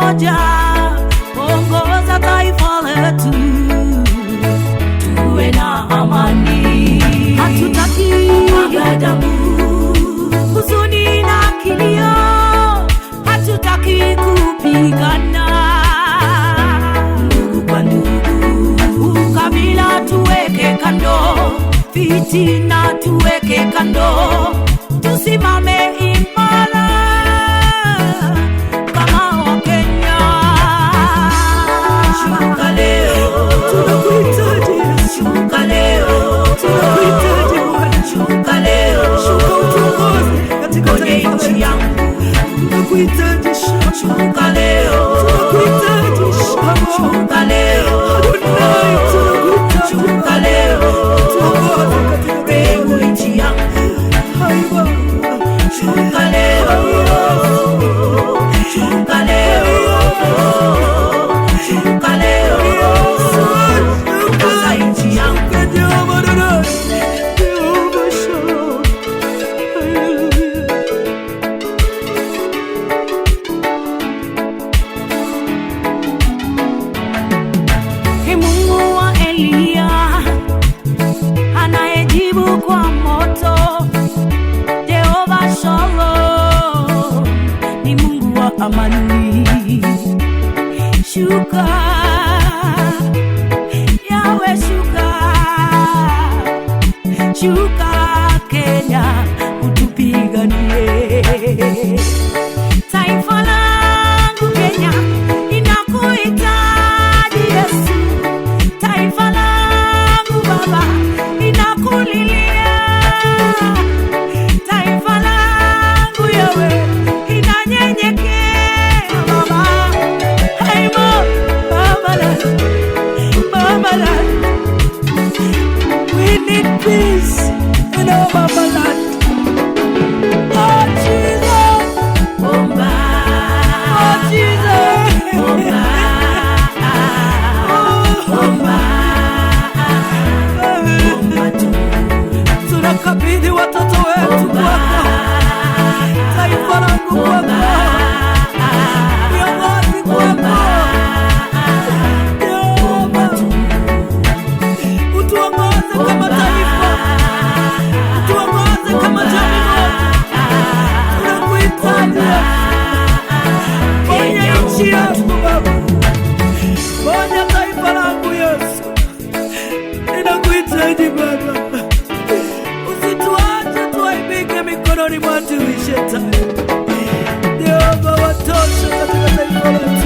umoja, ongoza taifa letu, tuwe na amani. Hatutaki kumwaga damu, huzuni na kilio, hatutaki kupigana ndugu kwa ndugu, ukabila tuweke kando, fitina tuweke kando, tusimame imara kama Wakenya. Shuka leo, Tunakuhitaji Yesu, shuka leo, tunakuhitaji Bwana. Shuka leo, Shuka utuongoze katika kwenye taifa nchi letu. yangu. Tunakuhitaji Shalom, Shuka leo, tunakuhitaji Shalom. Shuka leo, Adonai, tunakuhitaji shuka leo, tuongoze katika taifa rehemu letu. nchi yangu. Hai Baba, Shuka leo, shuka leo, shuka leo, ongoza nchi yangu. Shuka Jehova Adonai, Jehova Shalom. Haleluya. Ni Mungu wa Eliya anayejibu kwa moto, Jehova Shalom ni Mungu wa amani. Shuka Yawe, shuka, shuka Kenya utupiganie. Taifa langu Kenya inakuhitaji Yesu, taifa langu Baba inakulilia, taifa langu Yawe inanyenyekea Baba. Haimo Baba la Baba la, We need peace in our motherland. Oh Jesus, omba, oh Jesus, omba, oh. Omba, omba tu. Tunakabidhi watoto wetu kwako, taifa langu kwako, viongozi kwako. Jehova, utuongoze kama taifa, utuongoze kama jamii moja. Tunakuhitaji Yesu. Ponya nchi yangu Baba, ponya taifa langu Yesu, ninakuhitaji Baba, usituache tuaibike mikononi mwa adui shetani. Jehova, watosha katika taifa letu.